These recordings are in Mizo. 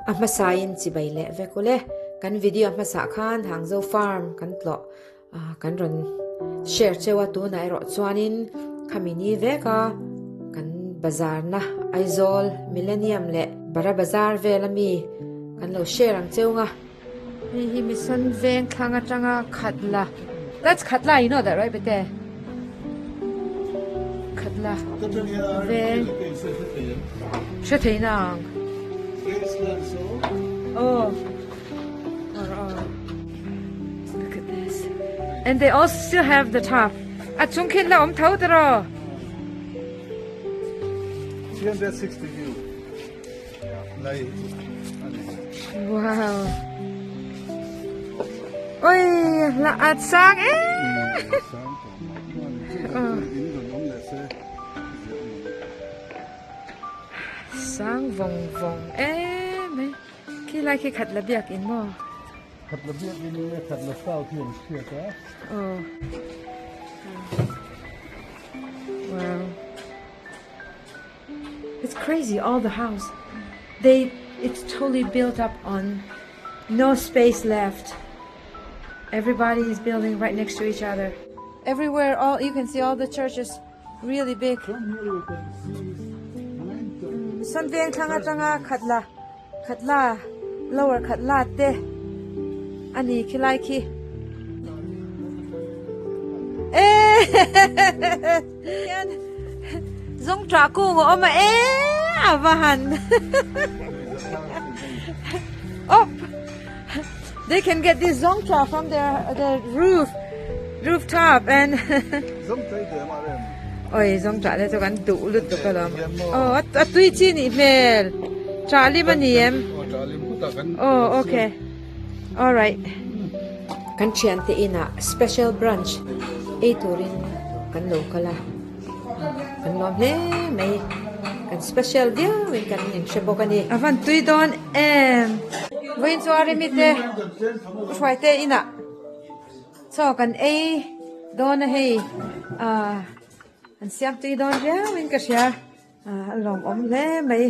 A hmasain chibai leh vek ule. Kan video hmasah khan Hangzhou Farm kan tlawh kan rawn share cheu a, tunah erawh chuanin khami ni vek a kan bazar na Aizawl Millennium leh Bara Bazar vel ami kan lo share ang cheu nga. Hei hi Mission veng thlang atanga Khatla that's Khatla you know that right Bete? Khatla veng hre thei na ang oh look at this and they all still have the top a chung khin la awm tho tiraw 360 view Wow. Oi, la at sang e. Sang vawng vawng e mai. Khi lai khi khat la biak in maw? Khat la biak in e khat la south hi an hriat a. Oh. Wow. It's crazy all the house they it's totally built up on no space left everybody is building right next to each other everywhere all you can see all the churches really big Mission veng thlang atanga khatla khatla lower khatla te ani khilai khi e hian zawng tah kung a awm a e a va han op they can get this zawng tah from their their roof rooftop and oi zawng tah te chu kan duh lutuk alawm aw a tui chi nih hmel tah lim a ni em aw okay Alright. Kan thiante inah special branch ei turin kan lo kal a, kan nuam hle mai. Kan special viauin kan inhre bawk a ni. A van tui dawn em? Vawiin chu Arimi te hruai te inah chaw kan ei dawn a hei. Ahh an siam tui dawn viauin ka hria. A lawmawm hle mai.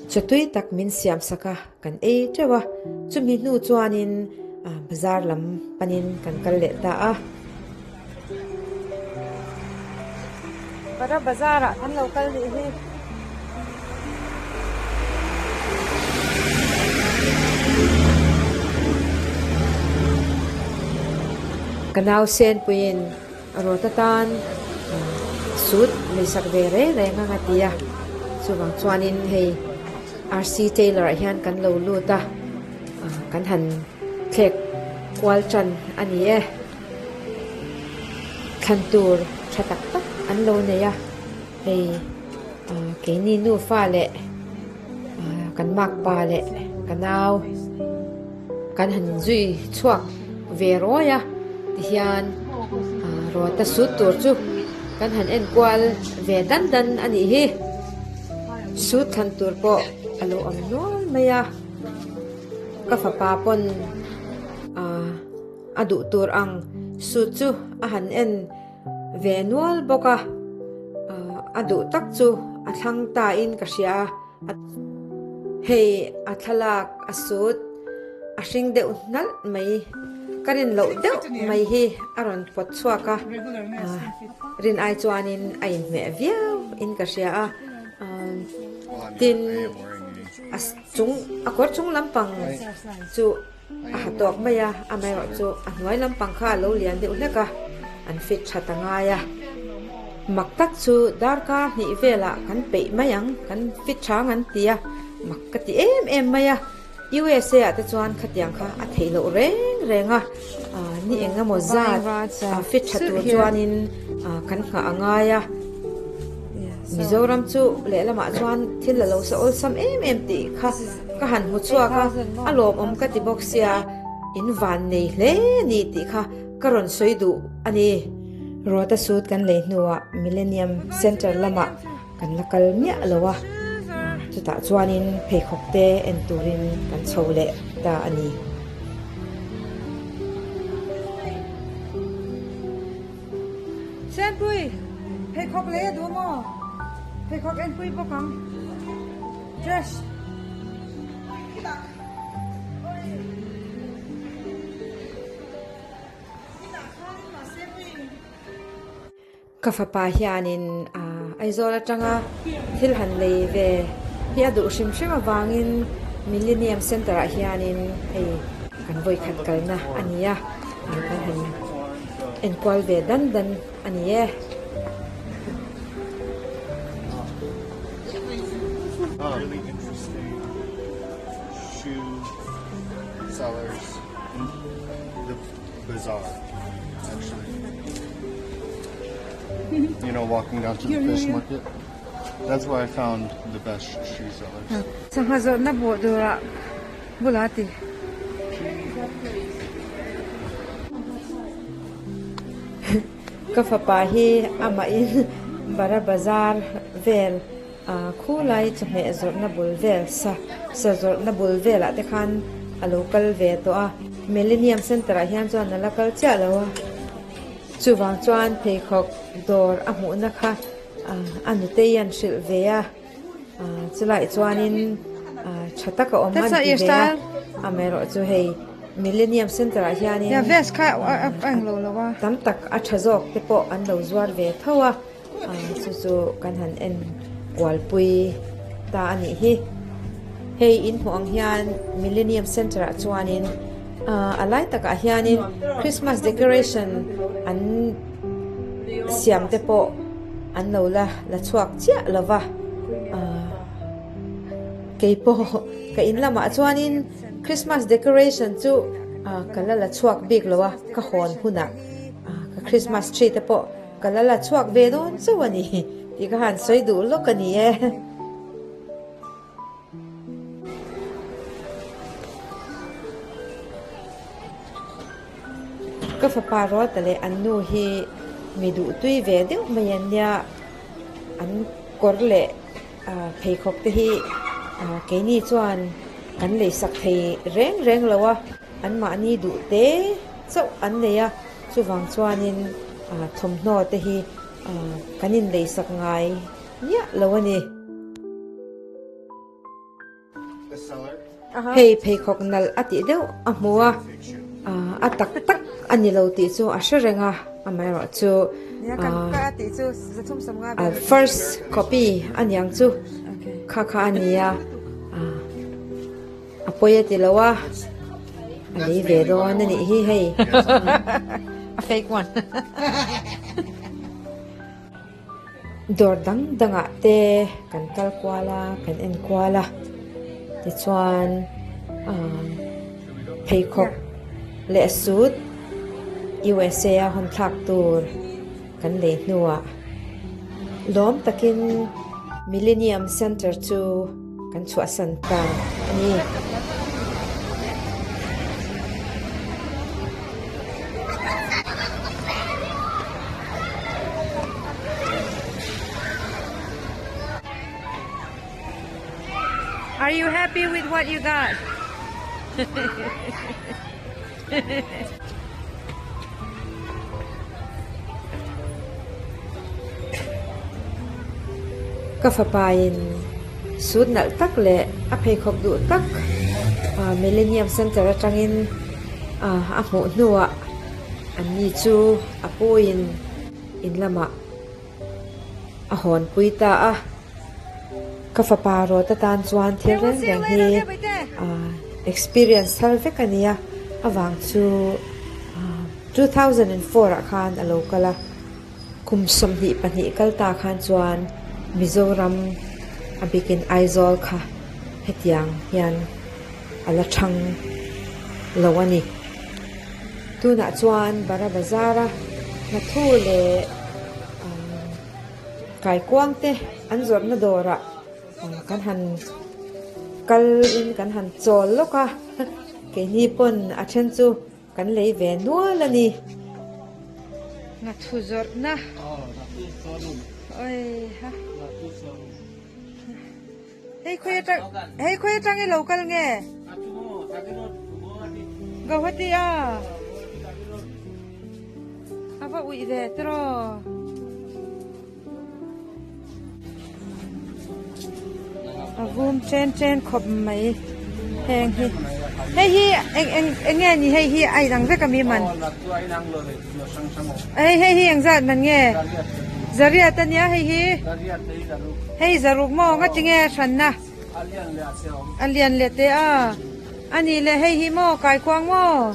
Chatui tak min siam sak a, kan ei teuh a, chumi hnu chuanin bazar lam panin kan kal leh ta a. Bara bazar ah kan lo kal nih hi. Ka nau senpuiin Rawt atan suit leisak ve reng reng ang a ti a, chuvang chuanin hei RC Tailor ah hian kan lo lut a, kan han thlek kual tan a ni e. Thlan tur tha tak tak an lo nei a, hei keini nufa leh kan makpa leh ka nau kan han zui chhuak ve rawi a tihian rawta sut tur chu kan han en kual ve dan dan a nih hi sut thlan tur pawh a lo awm nual mai a ka fapa pawn ah a duh tur ang sut chu a han en ve nual bawk a a duh tak chu a thlang ta in ka hria a hei a thlalak a sut a hring deuh hnalh mai ka rin loh deuh mai hi a rawn pawt chhuak a rin ai chuanin a inhmeh viau in ka hria a tin a chung a kawr chung lampang chu. A ha tawk mai a, amaherawhchu a hnuai lampang kha a lo lian deuh hlek a, an fit tha ta ngai a. Mak tak chu darkar hnih velah kan peih mai ang, kan fit tha ang an ti a, mak ka ti em em mai a. USA ah te chuan khatiang kha a theih loh reng reng a, ni eng emaw zat fit tha tur chuanin kan nghah a ngai a. Mizoram chu lehlamah chuan thil a lo sa awlsam em em tih kha ka han hmu chhuak a, a lawmawm ka ti bawk sia, in van nei hle a ni tih kha ka rawn sawi duh a ni. Ruata suit kan lei hnuah Millennium Centre lamah kan la kal miah lo a, chutah chuanin pheikhawk te en turin kan chho leh ta a ni. Senpui, pheikhawk lei a duh maw? Pheikhawk enpui bawk ang. Dress. Ka fapa hianin Aizawl atanga thil han lei ve hi a duh hrim hrim avangin Millennium Centre ah hianin hei kan vawikhat kalna a ni a, kan han enkual ve dan dan a ni e. Bazaar actually you know walking down to the fish market that's where I found the best shoe sellers. Sangha zawrhna bawh dawrah bulah ti. Ka fapa hi amahin Bara Bazar vel Khulai chawhmeh zawrhna bul vel sa sa zawrhna bul velah te khan a lo kal ve tawh a, Millennium Centre ah hian chuan a la kal chiah lo a, chuvang chuan pheikhawk dawr a hmuhna kha a nutei an hrilh ve a, chulaiah chuanin tha tak a awm an ti ve a, amaherawhchu hei Millennium Centre ah hianin tam tak a tha zawk te pawh an lo zuar ve tho a. Chu chu kan han en kualpui ta a nih hi. Hei in hmuh ang hian Millennium Centre ah chuanin a lai takah hianin Christmas decoration an siam te pawh an lo la la chhuak chiah lo va. Keipawh ka in lamah chuanin Christmas decoration chu ka la la chhuak bik lo a, ka hawn hunah ka Christmas tree te pawh Ka la la chhuak ve dawn chauh a ni tih ka han sawi duh lawk a ni e. Ka fapa Ruata leh an nu hi mi duhtui ve deuh mai an nia, an kawr leh pheikhawk te hi keini chuan kan leisak thei reng reng lo a, anmahni duh te chauh an nei a. Chuvang chuanin thawmhnaw te hi kan inleisak ngai miah lo a ni. Hei pheikhawk nalh a tih deuh a hmu a, a tak tak a ni lo tih chu a hre reng a, amaherawh chu first copy a niang chu kha kha a ni a. A pawi a ti lo a, a lei ve dawn a nih hi hei. A fake one. Dawr dang dangah te kan kal kual a, kan en kual a, tichuan pheikhawk leh suit USA a hawn thlak tur kan lei hnuah lawm takin Millennium Centre chu Kan chhuahsan ta a ni. Are you happy with what you got? Ka fapain suit nalh tak leh a pheikhawk duh tak Millennium Centre atangin a hmuh hnuah anni chu a puiin in lamah a hawnpui ta a. Ka fapa rawt atan chuan thil reng reng hi experience thar vek a nia avang chu 2004 ah khan a lo kal a, kum 22 kal ta khan chuan Mizoram a bikin Aizawl kha hetiang hian a la thang lo a ni. Tunah chuan Bara Bazar a hna thu leh Kaikuang te an zawrhna dawrah kan han kal in kan han chawl lawk a, keini pawn a then chu kan lei ve nual a ni. Ngathu zawrhna Oi ha Hei khawi atang hei khawi atang i lo kal nge? Guwahati a A va uih ve tiraw. A vum chen chen khawp mai heng hi hei hi eng eng eng nge ni hei hi a inang vek ami man hei hei hi engzat man nge zariat ania hei hi hei zaruk maw nga tinge hranna a lian leh teh a anih leh hei hi maw kaikuang maw.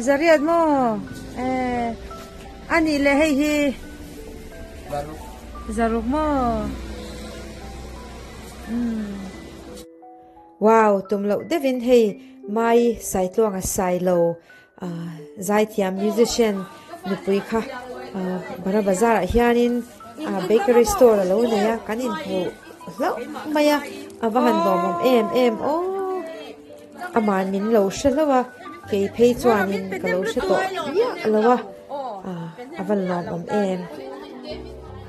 Zariat maw? Eh, a nih leh hei hi? Zaruk. Zaruk maw? Umm. Wow, tum loh deuhin hei Mai Saitluanga Sailo zaithiam musician nupui kha Bara Bazar ah hianin bakery store a lo nei a, kan inhmuh hlauh mai a, a va han lawmawm em em aw. Ama'n min lo hre hlauh a, kei phei chuanin ka lo hre tawh miah lo a, a va lawmawm em.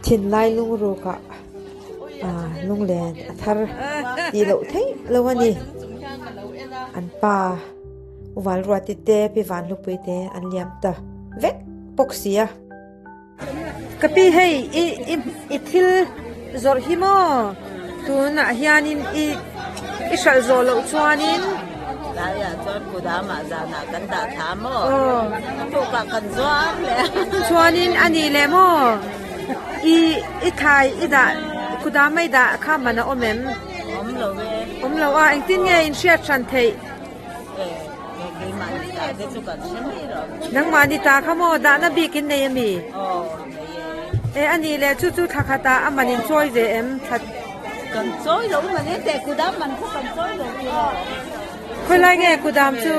Thinlai lungrukah lunglen a thar tih loh theih lo a ni. An pa Uvalruati te Pi Vanhlupui te an liam ta vek bawk si a. Ka pi hei i i i thil zawrh hi maw tunah hianin i i hralh zawh loh chuanin Tlaiah chuan kudamah zanah kan dah thla maw tukah kan zuar leh a chuanin a nih leh maw i i thlai i dah kudam a i dah kha man a awm em? Awm lo e. Awm lo a engtin nge in hriat hran theih? Nangmah ni ta kha maw dahna bik in nei ami? E a nih leh chu chu thla khat ah a man in chawi ve em thla. Kan chawi lo man e teh kudam man kha kan chawi lo ti lo. Khawi lai nge kudam chu?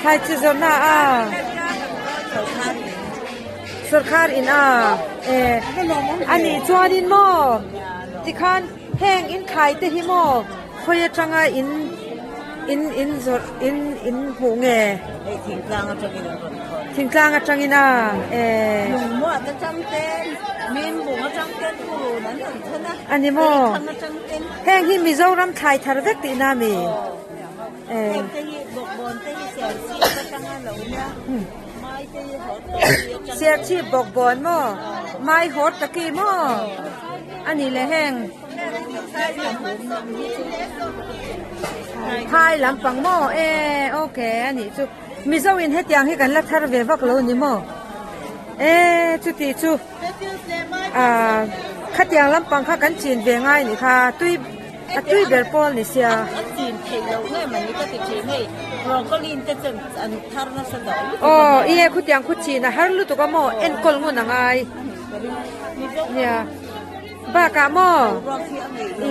Thlai chi zawrhna a Sawrkhar in a e a nih chuanin maw tikhan. Heng in thlai te hi maw khawi atanga in in in zawrh in in hmuh nge? Hei thingtlang atangin an rawn thawn. Thingtlang atangin a eh. Lungmuah atang ten, Mimbung atang ten purun an rawn thawn a. A ni maw? Leikham atang ten. Heng hi Mizoram thlai thar vek tihna a mi? Aw. Eh. Heng te hi bawkbawn te hi Serchhip atanga lo nia. Mai te hi Hawrtawki atanga. Serchhip bawkbawn maw? Mai Hawrtawki maw? A ni leh heng phai lampang maw e ok a nih chu mizo in hetiang hi kan la thar ve vak lo ni maw e chuti chu ah khatiang lampang kha kan chin ve ngai ni kha tui a tui ber pawl ni sia. Aw i khutiang khu chin a har lutuk a maw enkawl ngun a ngai. Nia bakah maw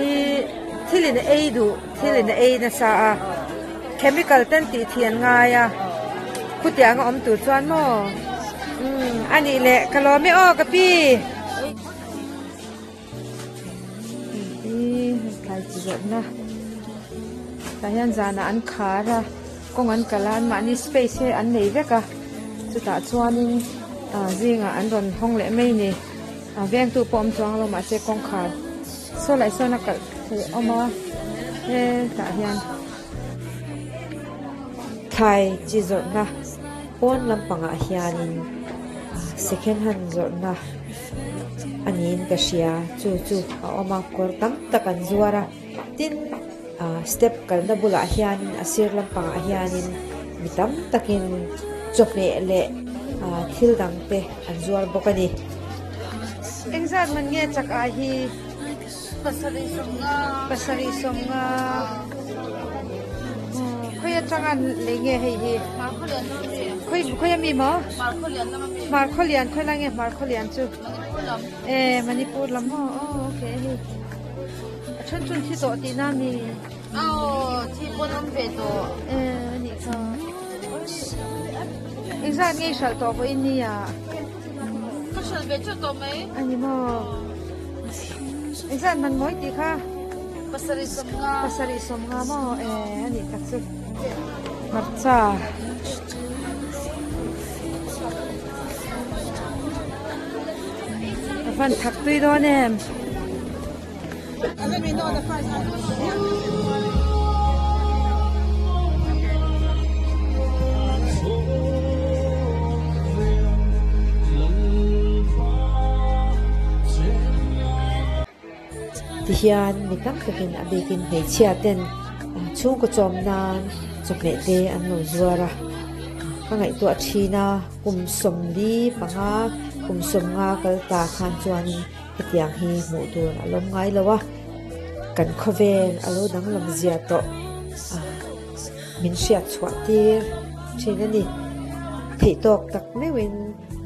ih thil in ei duh thil in ei nasa a chemical ten tih thih an ngai a khutiang a awm tur chuan maw umm a nih leh ka lawm e aw ka pi. Ih thlai chi zawrhna tah hian zanah an khar a kawng an kal a anmahni space hi an nei vek a chutah chuanin ah zingah an rawn hawng leh mai a ni a vengtu pawh awm chuang lo mahse kawngkhar saw lah sawn a kalh theih a awm a hetah hian thlai chi zawrhna pawn lampangah hianin second hand zawrhna. a niin ka hria chu chu a awm a kawr tam tak an zuar a tin ah step kalna bulah hianin a sir lampangah hianin mi tam takin chawhmeh leh ah thil dang te an zuar bawk a ni. Engzat man nge chak ah hi? Pasarih sawmnga. Pasarih sawmnga. Khawi atanga lei nge hei hi? Khawi khawi ami maw? Hmar khawlian khawi lai nge hmar khawlian chu? E Manipur lam maw? Aw okay hei. A then chun thi tawh tihna ami? Aw thi pawn awm ve tawh. E anih kha. Engzat nge i hralh tawh pawh i nia? Ka hralh ve teuh tawh mai. Ani maw? Engzat man mawi tih kha? Pasarih sawmnga. Pasarih sawmnga maw? E anih tak chu. Hmarcha. Van thak tui dawn em? Tihian mi tam takin a bikin hmeichhia ten chhungkaw chawm nan chawhmeh te an lo zuar a, ka ngaihtuah thin a kum sawmli panga kum sawmnga kal ta khan chuanin hetiang hi hmuh tur a lawm ngai lo a, kan khawvel a lo danglam zia tawh min hriat chhuah tir thin a ni. Theihtawk tak meuhin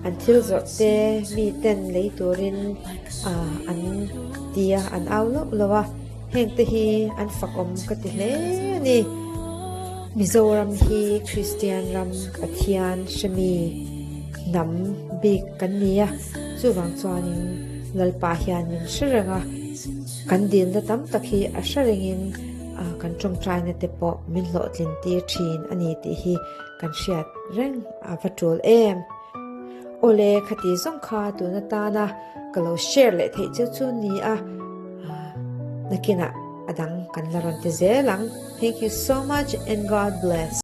an thil zawrh te mi ten lei turin an ti a, an au loh loh a, heng te hi an fakawm ka ti hle a ni. Mizoram hi Kristian ram Pathian hremi hnam bik kan ni a, chuvang chuanin Lalpa hian min hre reng a, kan dilna tam tak hi a hre rengin kan tawngtaina te pawh min hlawhtlin tir thin a ni tih hi kan hriat reng a va tul em. Awle khati zawng kha tun atana ka lo share leh theih chu chu ni a, nakinah a dang kan la rawn ti zel ang. Thank you so much and God bless.